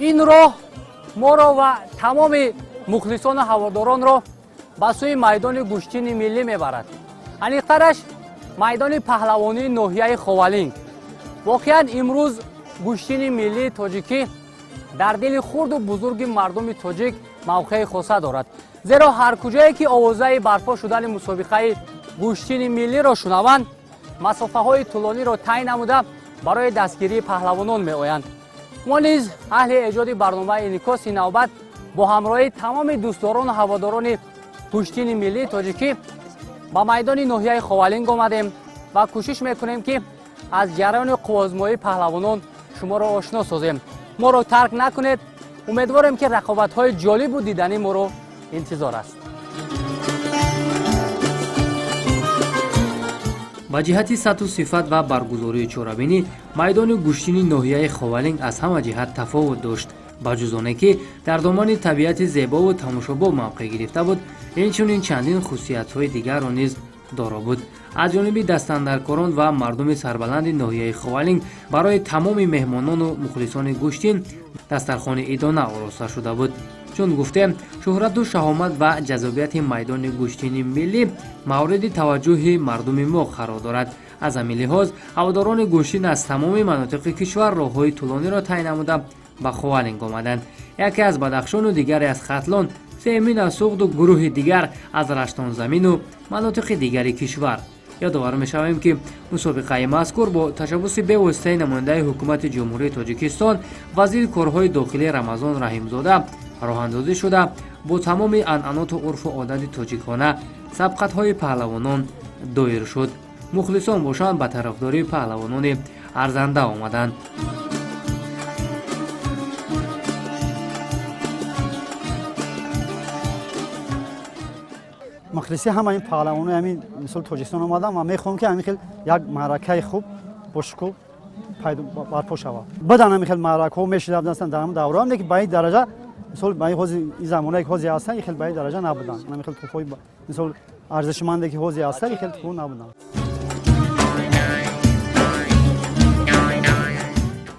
Ин роҳ моро ва тамоми мухлисону ҳаводоронро ба сӯи майдони гӯштини миллӣ мебарад. Аниқтараш, майдони паҳлавонии ноҳияи Ховалинг. Воқеан, имрӯз гӯштини миллии тоҷикӣ дар дили хурду бузурги мардуми тоҷик мавқеи хоса дорад, зеро ҳар куҷое ки овозаи барпо шудани мусобиқаи гӯштини миллиро шунаванд, масофаҳои тӯлониро тай намуда, барои дастгирии паҳлавонон меоянд. Мо низ, аҳли эҷоди барномаи Инъикос, ин навбат бо ҳамроҳии тамоми дӯстдорону ҳаводорони гӯштини миллии тоҷикӣ ба майдони ноҳияи Ховалинг омадем ва кӯшиш мекунем, ки аз ҷараёни қувваозмоии паҳлавонон шуморо ошно созем. Моро тарк накунед. Умедворем, ки рақобатҳои ҷолибу диданӣ моро интизор аст. Ба ҷиҳати сатҳу сифат ва баргузории чорабинӣ майдони гӯштини ноҳияи Ховалинг аз ҳама ҷиҳат тафовут дошт. Ба ҷуз оне ки дар домани табиати зебову тамошобоб мавқеъ гирифта буд, инчунин чандин хусусиятҳои дигарро низ доро буд. Аз ҷониби дастандаркорон ва мардуми сарбаланди ноҳияи Ховалинг барои тамоми меҳмонону мухлисони гӯштин дастархони идона ороста шуда буд. Чун гуфтем, шӯҳрату шаҳомат ва ҷаззобияти майдони гӯштини миллӣ мавриди таваҷҷӯҳи мардуми мо қарор дорад. Аз ҳамин лиҳоз ҳаводорони гӯштин аз тамоми манотиқи кишвар роҳҳои тӯлониро тай намуда, ба Ховалинг омаданд. Яке аз Бадахшону, дигаре аз Хатлон, сеюмин аз Суғду, гурӯҳи дигар аз Раштонзамину манотиқи дигари кишвар. Ёдовар мешавем, ки мусобиқаи мазкур бо ташаббуси бевоситаи намояндаи ҳукумати Ҷумҳурии Тоҷикистон, вазири корҳои дохилӣ Рамазон Раҳимзода роҳандозӣ шуда, бо тамоми анъаноту урфу одати тоҷикона сабқатҳои паҳлавонон доир шуд. Мухлисон бошанд, ба тарафдории паҳлавонони арзанда омаданд. Мухлиси ҳама ин паҳлавонои ҳамин мисол Тоҷикистон омадам ва мехоҳам, ки ҳамин хел як маъракаи хуб, бошукӯҳ барпо шавад. Бадан ҳамин хел маъракаҳо мешидабдастанд дар ҳамн давра, лекин ба ин дараҷа, мисол, ба ин ҳози ин замонае ки ҳозир ҳастанд, ин хел ба ин дараҷа набуданд. Ҳамин хел тӯҳфаҳои, мисол, арзишманде ки ҳозир ҳастанд, ин хел тӯҳфаҳо набуданд.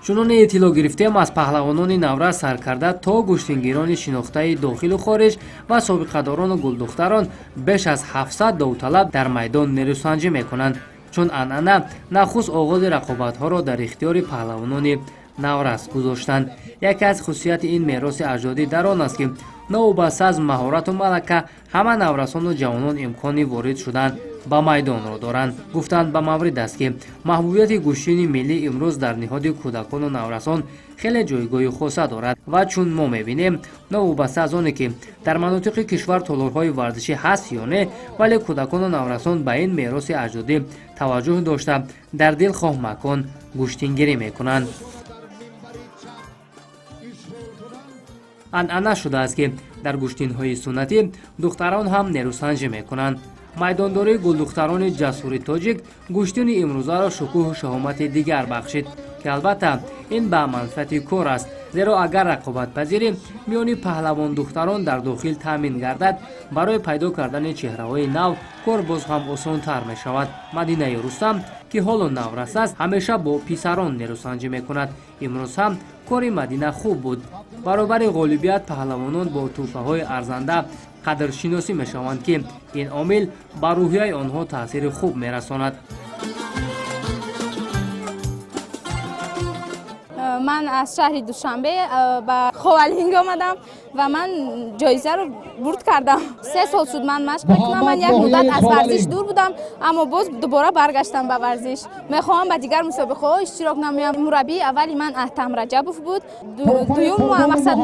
Чуноне иттилоъ гирифтем, аз паҳлавонони наврас саркарда то гӯштингирони шинохтаи дохилу хориҷ ва собиқадорону гулдухтарон беш аз 700 довталаб дар майдон нерӯсанҷӣ мекунанд. Чун анъана, нахуст оғози рақобатҳоро дар ихтиёри паҳлавонони наврас гузоштанд. Яке аз хусусияти ин мероси аҷдодӣ дар он аст, ки новобаста аз маҳорату малака, ҳама наврасону ҷавонон имкони ворид шудан ба майдонро доранд. Гуфтанд, ба маврид аст, ки маҳбубияти гӯштини миллӣ имрӯз дар ниҳоди кӯдакону наврасон хеле ҷойгоҳи хоса дорад ва чун мо мебинем, новобаста аз оне ки дар манотиқи кишвар толорҳои варзишӣ ҳаст ё не, вале кӯдакону наврасон ба ин мероси аҷдодӣ таваҷҷӯҳ дошта, дар дилхоҳ макон гӯштингирӣ мекунанд. Анъана шудааст, ки дар гӯштинҳои суннатӣ духтарон ҳам нерӯсанҷӣ мекунанд. Майдондории гулдухтарони ҷасури тоҷик гӯштини имрӯзаро шукӯҳу шаҳомати дигар бахшид, ки албатта ин ба манфиати кор аст, зеро агар рақобатпазирӣ миёни паҳлавондухтарон дар дохил таъмин гардад, барои пайдо кардани чеҳраҳои нав кор боз ҳам осонтар мешавад. Мадинаи Рустам, ки ҳоло наврас аст, ҳамеша бо писарон нерӯсанҷӣ мекунад. Имрӯз ҳам кори Мадина хуб буд. Баробари ғолибият паҳлавонон бо тӯҳфаҳои арзанда қадршиносӣ мешаванд, ки ин омил ба рӯҳияи онҳо таъсири хуб мерасонад. Ман аз шаҳри Душанбе ба Ховалинг омадам ва ман ҷоизаро бурд кардам. 3 сол шуд, ман машқ мекунам. Ман як муддат аз варзиш дур будам, аммо боз дубора баргаштам ба варзиш. Мехоҳам ба дигар мусобиқаҳо иштирок намоям. Мураббии аввали ман Аҳтам Раҷабов буд. Дуюм, мақсад,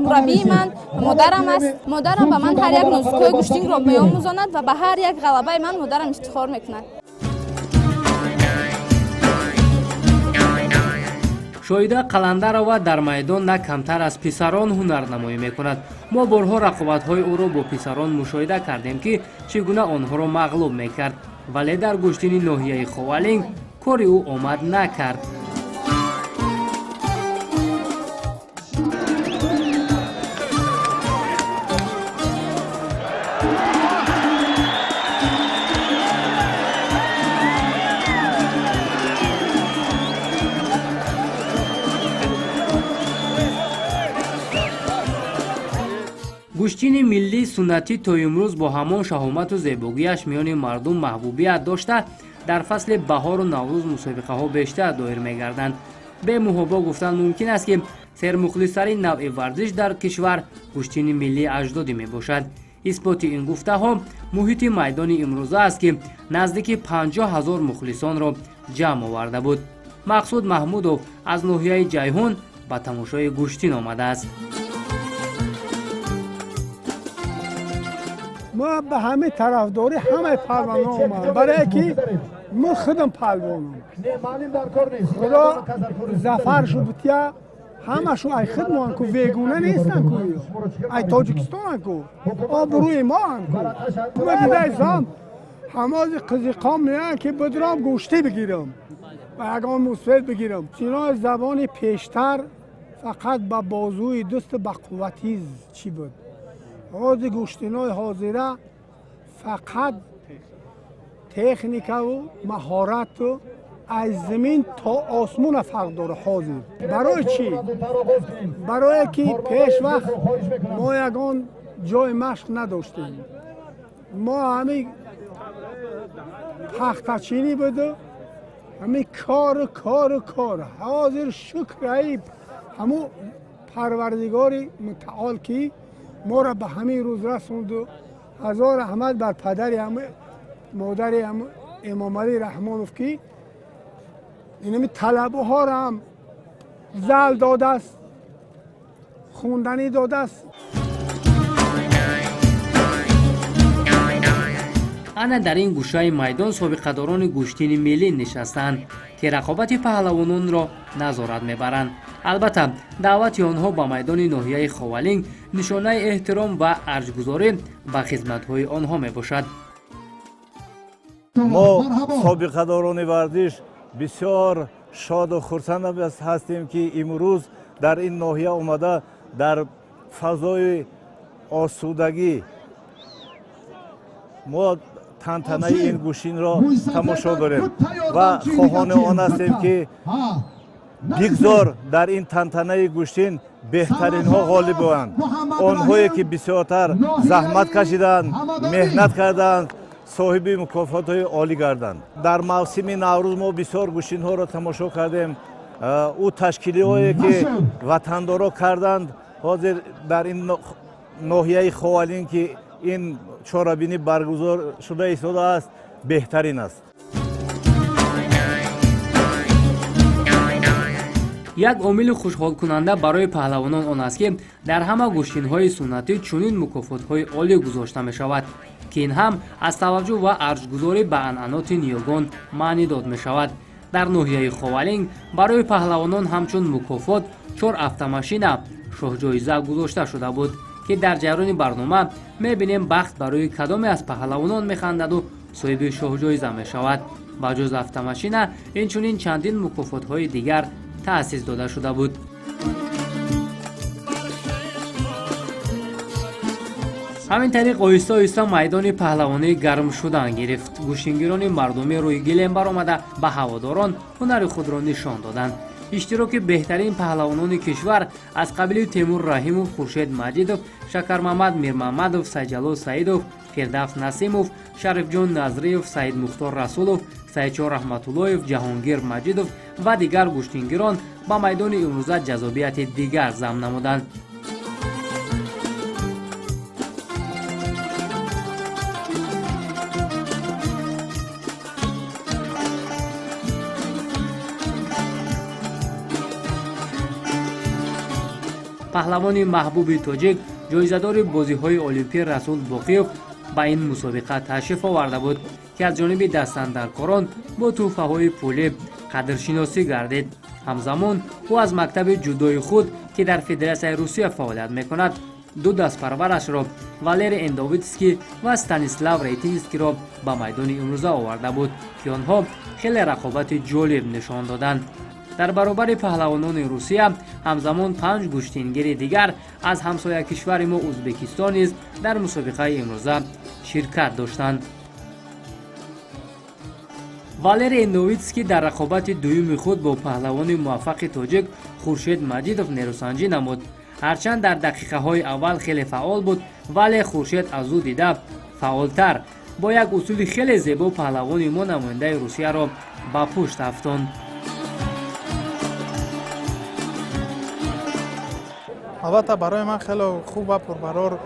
мураббии ман модарам аст. Модарам ба ман ҳар як нозукиҳои гӯштингро меомӯзонад ва ба ҳар як ғалабаи ман модарам ифтихор мекунад. Шоҳида Қаландарова дар майдон на камтар аз писарон ҳунарнамоӣ мекунад. Мо борҳо рақобатҳои ӯро бо писарон мушоҳида кардем, ки чӣ гуна онҳоро мағлуб мекард, вале дар гӯштини ноҳияи Ховалинг кори ӯ омад накард. Гӯштини миллии суннатӣ то имрӯз бо ҳамон шаҳомату зебогиаш миёни мардум маҳбубият дошта, дар фасли баҳору Наврӯз мусобиқаҳо бештар доир мегарданд. Бемуҳобо гуфтан мумкин аст, ки сермухлистарин навъи варзиш дар кишвар гӯштини миллии аҷдодӣ мебошад. Исботи ин гуфтаҳо муҳити майдони имрӯза аст, ки наздики 50 000 мухлисонро ҷамъ оварда буд. Мақсуд Маҳмудов аз ноҳияи Ҷайҳун ба тамошои гӯштин омадааст. Ма ба ҳамаи тарафдорӣ ҳамаи палвонҳо омадам, барое ки мо худам палвонам. Худо зафаршу бутя ҳамашу ай худмоан ку, бегуна нестан ку, ай Тоҷикистонан ку, обрӯи моан ку. Ма дидаисам, ҳамози қизиқон меян, ки бидром гӯштӣ бигирам ва ягон мусфед бигирам. Синои забони пештар фақат ба бозуи дӯсту ба қувватӣ чӣ буд. Ҳозир гӯштинои ҳозира фақат техникаву маҳорату аз замин то осмона фарқ дора ҳозир. Барои чӣ? Барое ки пеш вақт мо ягон ҷои машқ надоштем. Мо ҳами пахтачинӣ буду ҳами кору кору кор. Ҳозир шукр ҳаму Парвардигори мутаол, ки моро ба ҳамин рӯз расонду. Ҳазор раҳмат бар падари модари Эмомалӣ Раҳмонов, ки инами талабаҳоро ҳам зал додааст, хунданӣ додааст. Ана дар ин гӯшаи майдон собиқадорони гӯштини миллӣ нишастаанд, ки рақобати паҳлавононро назорат мебаранд. Албатта, даъвати онҳо ба майдони ноҳияи Ховалинг нишонаи эҳтиром ва арҷгузорӣ ба хизматҳои онҳо мебошад. Мо, собиқадорони варзиш, бисёр шоду хурсанд ҳастем, ки имрӯз дар ин ноҳия омада, дар фазои осудагӣ мо тантанаи ин гӯштинро тамошо дорем ва хоҳони он ҳастем, ки бигзор дар ин тантанаи гӯштин беҳтаринҳо ғолиб оянд, онҳое ки бисёртар заҳмат кашидаанд, меҳнат кардаанд, соҳиби мукофотҳои олӣ гарданд. Дар мавсими Наврӯз мо бисёр гӯштинҳоро тамошо кардем. Ӯ ташкилиҳое ки ватандоро карданд, ҳозир дар ин ноҳияи Ховалинг, ки ин чорабинӣ баргузор шуда истодааст, беҳтарин аст. Як омили хушҳолкунанда барои паҳлавонон он аст, ки дар ҳама гӯштинҳои суннатӣ чунин мукофотҳои олӣ гузошта мешавад, ки ин ҳам аз таваҷҷӯҳ ва арҷгузорӣ ба анъаноти ниёгон маънӣ дод мешавад. Дар ноҳияи Ховалинг барои паҳлавонон ҳамчун мукофот чор автомашина шоҳҷоиза гузошта шуда буд, ки дар ҷараёни барнома мебинем, бахт барои кадоме аз паҳлавонон механдаду соҳиби шоҳҷоиза мешавад. Ба ҷуз автомашина, инчунин чандин мукофотҳои дигар таъсис дода шуда буд. Ҳамин тариқ, оҳиста оҳиста майдони паҳлавонӣ гарм шудан гирифт. Гӯштингирони мардумӣ рӯи гилем баромада, ба ҳаводорон ҳунари худро нишон доданд. Иштироки беҳтарин паҳлавонони кишвар аз қабили Темур Раҳимов, Хуршед Маҷидов, Шакармамад Мирмамадов, Сайҷалол Саидов, Фирдавс Насимов, Шарифҷон Назриев, Саидмухтор Расулов, Саидшоҳ Раҳматуллоев, Ҷаҳонгир Маҷидов ва дигар гӯштингирон ба майдони имрӯза ҷаззобияти дигар зам намуданд. Паҳлавони маҳбуби тоҷик, ҷоизадори бозиҳои олимпӣ Расул Боқиев ба ин мусобиқа ташриф оварда буд, ки аз ҷониби дастандаркорон бо тӯҳфаҳои пулӣ қадршиносӣ гардид. Ҳамзамон ӯ аз мактаби ҷудои худ, ки дар Федератсияи Русия фаъолият мекунад, ду дастпарварашро, Валерий Эндовитский ва Станислав Рейтинскиро ба майдони имрӯза оварда буд, ки онҳо хеле рақобати ҷолиб нишон доданд. Дар баробари паҳлавонони Русия, ҳамзамон панҷ гӯштингири дигар аз ҳамсоя кишвари мо, Ӯзбекистон, низ дар мусобиқаи имрӯза ширкат доштанд. Валерий Новитский дар рақобати дуюми худ бо паҳлавони муваффақи тоҷик Хуршед Маҷидов нерӯсанҷӣ намуд. Ҳарчанд дар дақиқаҳои аввал хеле фаъол буд, вале Хуршед аз ӯ дида фаъолтар бо як усули хеле зебо паҳлавони мо намояндаи Русияро ба пушт афтонд. Албатта, барои ман хеле хуб ва пурбарор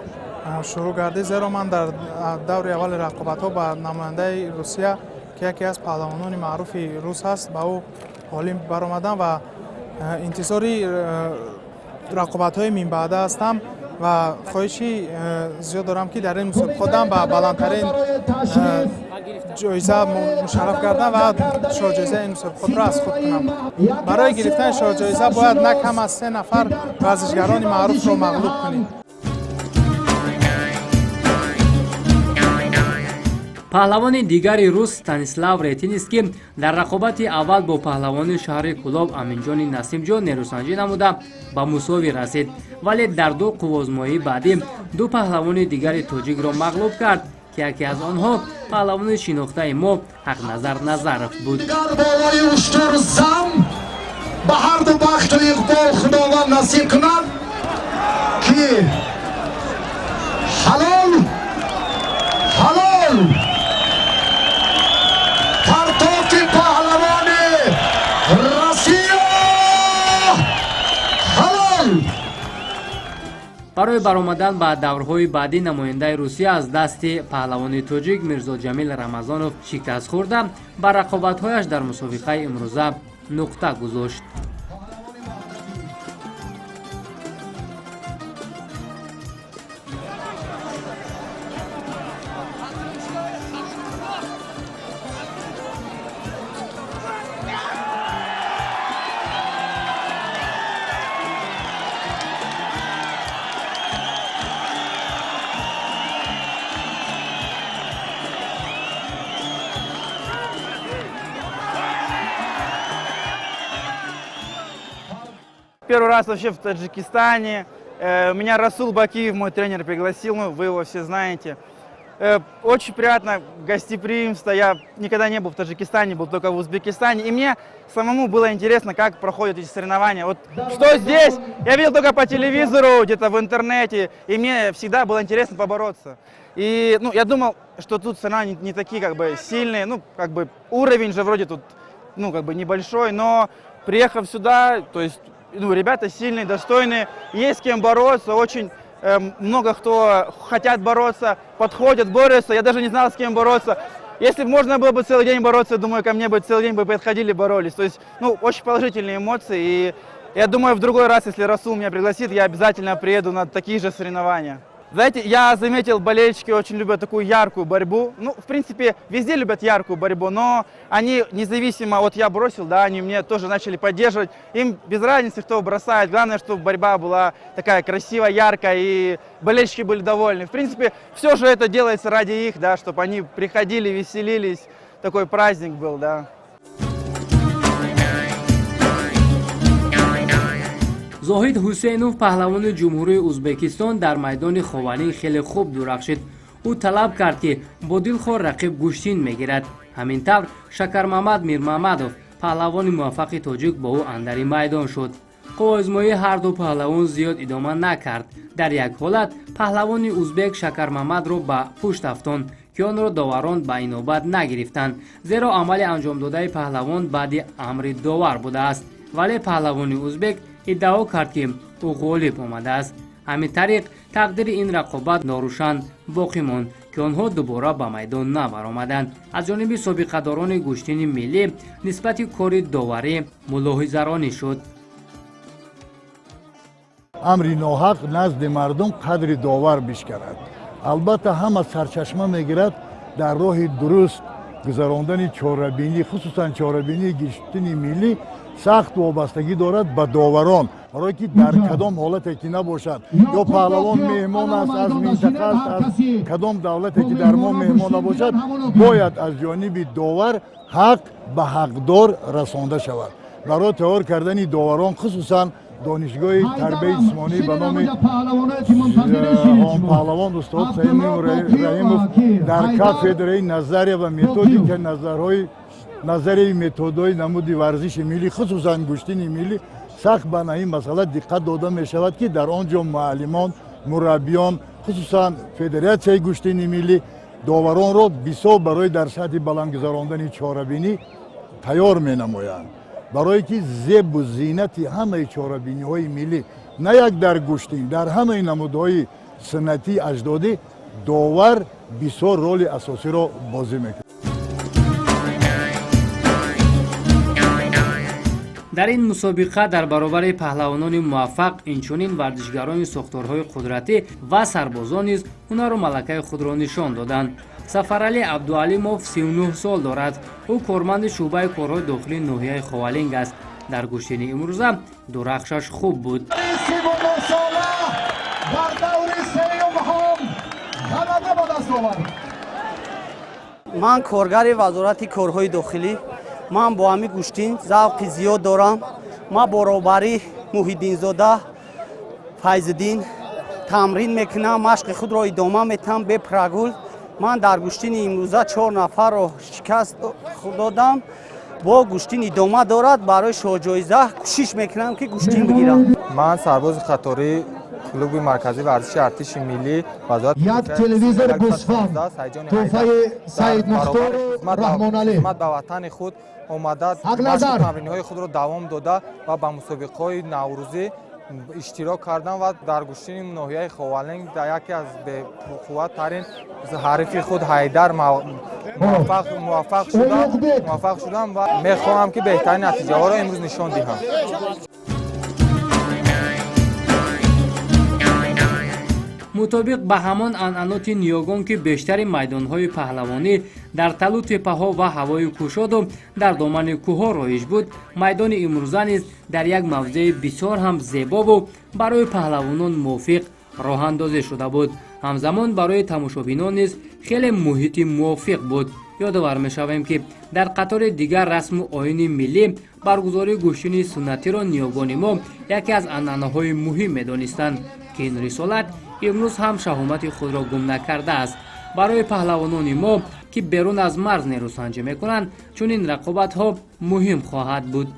шурӯъ гардид, зеро ман дар даври аввали рақобатҳо ба намояндаи Русия, ки яке аз паҳлавонони маъруфи рус аст, ба ӯ ғолиб баромадам ва интизори рақобатҳои минбаъда ҳастам ва хоҳиши зиёд дорам, ки дар ин мусобиқот ба баландтарин ҷоиза мушарраф гардам ва шоҳҷоизаи ин мусобиқотро аз худ кунам. Барои гирифтани шоҳҷоиза бояд на кам аз се нафар варзишгарони маъруфро мағлуб кунӣ. Паҳлавони дигари рус Станислав Ретинист, ки дар рақобати аввал бо паҳлавони шаҳри Кӯлоб Аминҷони Насимҷон нерӯсанҷӣ намуда, ба мусовӣ расид, вале дар ду қувваозмоии баъдӣ ду паҳлавони дигари тоҷикро мағлуб кард, ки яке аз онҳо паҳлавони шинохтаи мо Ҳақназар Назаров буд. Болои уштур зам ба ҳарду бахту иқбол Худованд насиб кунад, ки ҳалол ҳалол партофти паҳлавони Россия ҳалол. Барои баромадан ба даврҳои баъдӣ намояндаи Русия аз дасти паҳлавони тоҷик Мирзоҷамил Рамазонов шикаст хӯрда, ба рақобатҳояш дар мусобиқаи имрӯза нуқта гузошт. Первый раз вообще в Таджикистане. Меня Расул Бакиев, мой тренер, пригласил, ну, вы его все знаете. Очень приятно, гостеприимство. Я никогда не был в Таджикистане, был только в Узбекистане. И мне самому было интересно, как проходят эти соревнования. Вот что здесь, я видел только по телевизору, где-то в интернете, и мне всегда было интересно побороться. И, ну, я думал, что тут соревнования не такие, как бы, сильные, ну, как бы, уровень же вроде тут, ну, как бы, небольшой, но, приехав сюда, то есть, ну, ребята сильные, достойные, есть с кем бороться, очень много кто хотят бороться, подходят, борются, я даже не знал, с кем бороться. Если бы можно было бы целый день бороться, думаю, ко мне бы целый день бы подходили, боролись. То есть, ну, очень положительные эмоции, и я думаю, в другой раз, если Расул меня пригласит, я обязательно приеду на такие же соревнования. Знаете, я заметил, болельщики очень любят такую яркую борьбу. Ну, в принципе, везде любят яркую борьбу, но они независимо, вот я бросил, да, они мне тоже начали поддерживать. Им без разницы, кто бросает. Главное, чтобы борьба была такая красивая, яркая, и болельщики были довольны. В принципе, все же это делается ради их, да, чтобы они приходили, веселились. Такой праздник был, да. Зоҳид Ҳусейнов, паҳлавони Ҷумҳурии Ӯзбекистон, дар майдони Ховалинг хеле хуб дурахшид. Ӯ талаб кард, ки бо дилхоҳ рақиб гӯштин мегирад. Ҳамин тавр, Шакармамад Мирмамадов, паҳлавони муваффақи тоҷик, бо ӯ андари майдон шуд. Қувваозмоии ҳарду паҳлавон зиёд идома накард. Дар як ҳолат паҳлавони узбек Шакармамадро ба пушт афтонд, ки онро доварон ба инобат нагирифтанд, зеро амали анҷомдодаи паҳлавон баъди амри довар будааст. Вале паҳлавони узбек иддао кард, ки ӯ ғолиб омадааст. Ҳамин тариқ, тақдири ин рақобат норӯшан боқӣ монд, ки онҳо дубора ба майдон набаромаданд. Аз ҷониби собиқадорони гӯштини миллӣ нисбати кори доварӣ мулоҳизаронӣ шуд. Амри ноҳақ назди мардум қадри довар бишканад. Албатта, ҳама сарчашма мегирад дар роҳи дуруст гузарондани чорабинӣ, хусусан чорабинии гӯштини миллӣ сахт вобастагӣ дорад ба доварон, барое ки дар кадом ҳолате ки набошад, ё паҳлавон меҳмон аст, аз минтақа аст, аз кадом давлате ки дар мо меҳмон набошад, бояд аз ҷониби довар ҳақ ба ҳақдор расонда шавад. Барои тайёр кардани доварон, хусусан Донишгоҳи тарбияи ҷисмонӣ ба номи паҳлавон устод Саид Раҳимов дар кафедраи назария ва методика, назарҳои назарияи методҳои намуди варзиши миллӣ, хусусан гӯштини миллӣ. Сахт ба ин масъала диққат дода мешавад, ки дар он ҷо муаллимон, мураббиён, хусусан федератсияи гӯштини миллӣ доваронро бисёр барои дар сатҳи баланд гузарондани чорабинӣ тайёр менамоянд, барое ки зебу зинати ҳамаи чорабиниҳои миллӣ, на як дар гӯштин, дар ҳамаи намудҳои суннатии аҷдодӣ довар бисёр роли асосиро бозӣ мекунад. Дар ин мусобиқа дар баробари паҳлавонони муваффақ инчунин варзишгарони сохторҳои қудратӣ ва сарбозон низ ҳунару малакаи худро нишон доданд. Сафаралӣ Абдуалимов 39 сол дорад. Ӯ корманди шӯъбаи корҳои дохилии ноҳияи Ховалинг аст. Дар гӯштини имрӯза дурахшаш хуб буд. 39 сола дар даври сеюм ҳам ғалаба ба даст овард. Ман коргари Вазорати корҳои дохилӣ. Ман бо ҳамин гӯштин завқи зиёд дорам. Ман бо роҳбарӣ Муҳиддинзода Файзиддин тамрин мекунам, машқи худро идома метаҳам бе прогул. Ман дар гӯштини имрӯза чор нафарро шикаст додам. Бо гӯштин идома дорад, барои шоҳҷоиза кӯшиш мекунам, ки гӯштин бигирам. Ман сарбози қатории клуби марказии варзиши артиши миллӣ вазорати Як телевизор гӯсфанд тӯҳфаи Саид Мухтору Раҳмоналӣ. Хизмат ба ватани худ омада, Ҳақназар. тамринҳои худро давом дода ва ба мусобиқаҳои наврӯзӣ иштирок кардам ва дар гӯштини ноҳияи Ховалинг дар яке аз беқувваттарин ҳарифи худ Ҳайдар муваффақ шудам ва мехоҳам, ки беҳтарин натиҷаҳоро имрӯз нишон диҳам. Мутобиқ ба ҳамон анъаноти ниёгон, ки бештари майдонҳои паҳлавонӣ дар талу теппаҳо ва ҳавои кушоду дар домани кӯҳҳо роиҷ буд, майдони имрӯза низ дар як мавзеи бисёр ҳам зебову барои паҳлавонон мувофиқ роҳандозӣ шуда буд. Ҳамзамон барои тамошобинон низ хеле муҳити мувофиқ буд. Ёдовар мешавем, ки дар қатори дигар расму оини миллӣ баргузории гӯштини суннатиро ниёгони мо яке аз анъанаҳои муҳим медонистанд, ки ин рисолат имрӯз ҳам шаҳомати худро гум накардааст. Барои паҳлавонони мо, ки берун аз марз нерӯсанҷӣ мекунанд, чунин рақобатҳо муҳим хоҳад буд.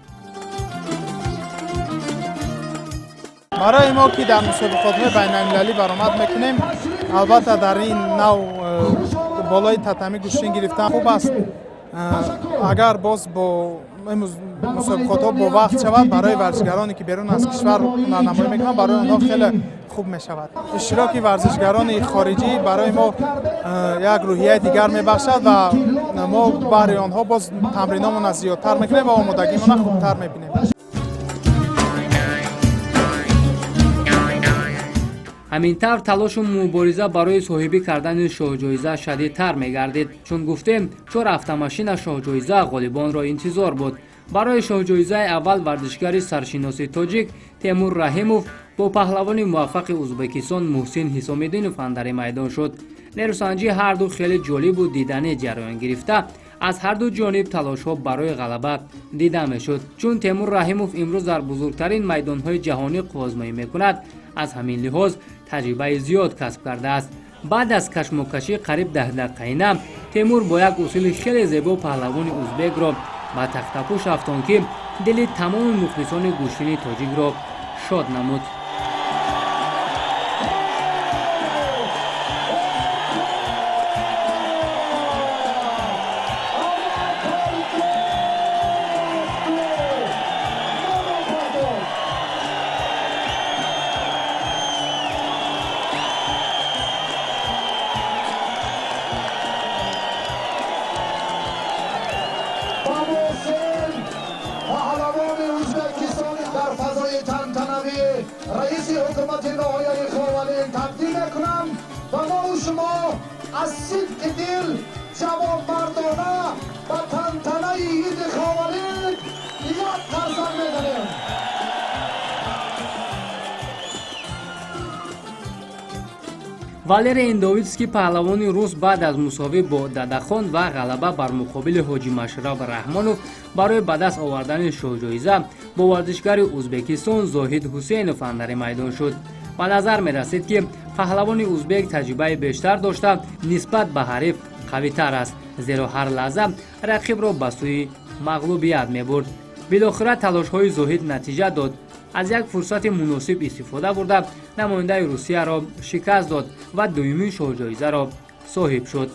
Барои мо, ки дар мусобиқотҳои байналмилалӣ баромад мекунем, албатта, дар ин нав болои татами гӯштин гирифтан хуб аст. Агар боз бо мусобиқотҳо бо вақт шавад, барои варзишгароне, ки берун аз кишвар ҳунарнамоӣ мекунанд, барои онҳо хеле хуб мешавад. Иштироки варзишгарони хориҷӣ барои мо як рӯҳияи дигар мебахшад ва мо баҳри онҳо боз тамриномона зиёдтар мекунем ва омодагимона хубтар мебинем. Ҳамин тавр талошу мубориза барои соҳибӣ кардани шоҳҷоиза шадидтар мегардид. Чун гуфтем, чор автомашина шоҳҷоиза ғолибонро интизор буд. Барои шоҳҷоизаи аввал варзишгари саршиноси тоҷик Темур Раҳимов бо паҳлавони муваффақи Ӯзбекистон Муҳсин Ҳисомиддинов андари майдон шуд. Нерӯсанҷии ҳарду хеле ҷолибу диданӣ ҷараён гирифта, аз ҳарду ҷониб талошҳо барои ғалаба дида мешуд. Чун Темур Раҳимов имрӯз дар бузургтарин майдонҳои ҷаҳонӣ қувваозмоӣ мекунад, аз ҳамин лиҳоз таҷрибаи зиёд касб кардааст. Баъд аз кашмокашӣ қариб 10 дақиқаина Темур бо як усули хеле зебо паҳлавони узбекро ба тахтапӯш афтонд, ки дили тамоми мухлисони гӯштини тоҷикро шод намуд. Паҳлавони ӯзбекистони дар фазои тантанавӣ раиси ҳукумати ноҳияи Ховалинг тақдим мекунам ва мову шумо аз сидқи дил ҷавонмардона ба тантанаи иди Ховалинг як қарсак мезанем. Валерий Индовитский, паҳлавони рус, баъд аз мусовӣ бо Дадахон ва ғалаба бар муқобили Ҳоҷи Машраб Раҳмонов барои ба даст овардани шоҳҷоиза бо варзишгари Ӯзбекистон Зоҳид Ҳусейнов андари майдон шуд. Ба назар мерасид, ки паҳлавони узбек таҷрибаи бештар дошта, нисбат ба ҳариф қавитар аст, зеро ҳар лаҳза рақибро ба сӯи мағлубият мебурд. Билохира талошҳои Зоҳид натиҷа дод. Аз як фурсати муносиб истифода бурда, намояндаи Русияро шикаст дод ва дуюмин шоҳҷоизаро соҳиб шуд.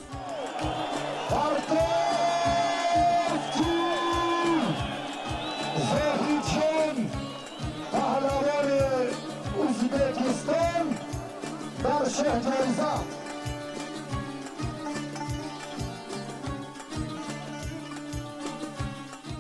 Зоҳидҷон, паҳлавони Ӯзбекистон, дар шоҳҷоиза.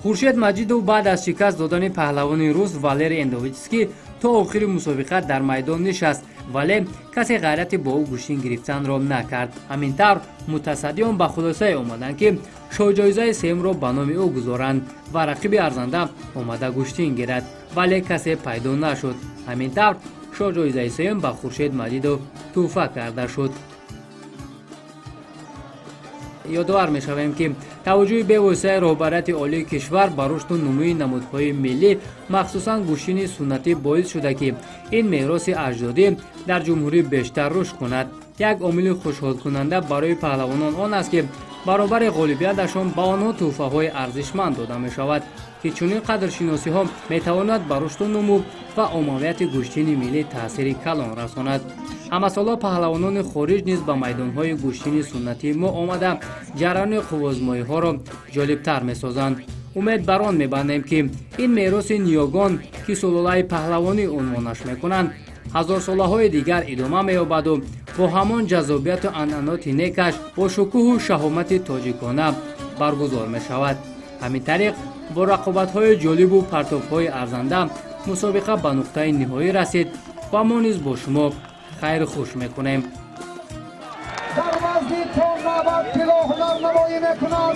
Хуршед Маҷидов баъд аз шикаст додани паҳлавони рус Валерий Эндовитский то охири мусобиқа дар майдон нишаст, вале касе ғайрати бо ӯ гӯштин гирифтанро накард. Ҳамин тавр, мутасаддиён ба хулосае омаданд, ки шоҳҷоизаи сеюмро ба номи ӯ гузоранд ва рақиби арзанда омада гӯштин гирад, вале касе пайдо нашуд. Ҳамин тавр, шоҳҷоизаи сеюм ба Хуршед Маҷидов тӯҳфа карда шуд. Ёдовар мешавем, ки таваҷҷӯҳи бевоситаи роҳбарияти олии кишвар ба рушду нумӯи намудҳои миллӣ, махсусан гӯштини суннатӣ, боис шуда, ки ин мероси аҷдодӣ дар ҷумҳурӣ бештар рушд кунад. Як омили хушҳолкунанда барои паҳлавонон он аст, ки баробари ғолибияташон ба онҳо тӯҳфаҳои арзишманд дода мешавад, ки чунин қадршиносиҳо метавонад ба рушду нумӯ ва оммавияти гӯштини миллӣ таъсири калон расонад. Ҳамасола паҳлавонони хориҷ низ ба майдонҳои гӯштини суннатии мо омада, ҷараёни қувваозмоиҳоро ҷолибтар месозанд. Умед бар он мебандем, ки ин мероси ниёгон, ки сулолаи паҳлавонӣ унвонаш мекунанд, ҳазорсолаҳои дигар идома меёбаду бо ҳамон ҷаззобияту анъаноти некаш, бо шукӯҳу шаҳомати тоҷикона баргузор мешавад. Ҳамин тариқ, бо рақобатҳои ҷолибу партобҳои арзанда мусобиқа ба нуқтаи ниҳоӣ расид ва мо низ бо шумо хайру хуш мекунем. Дар вазни то 90 кило ҳунарнамоӣ мекунад.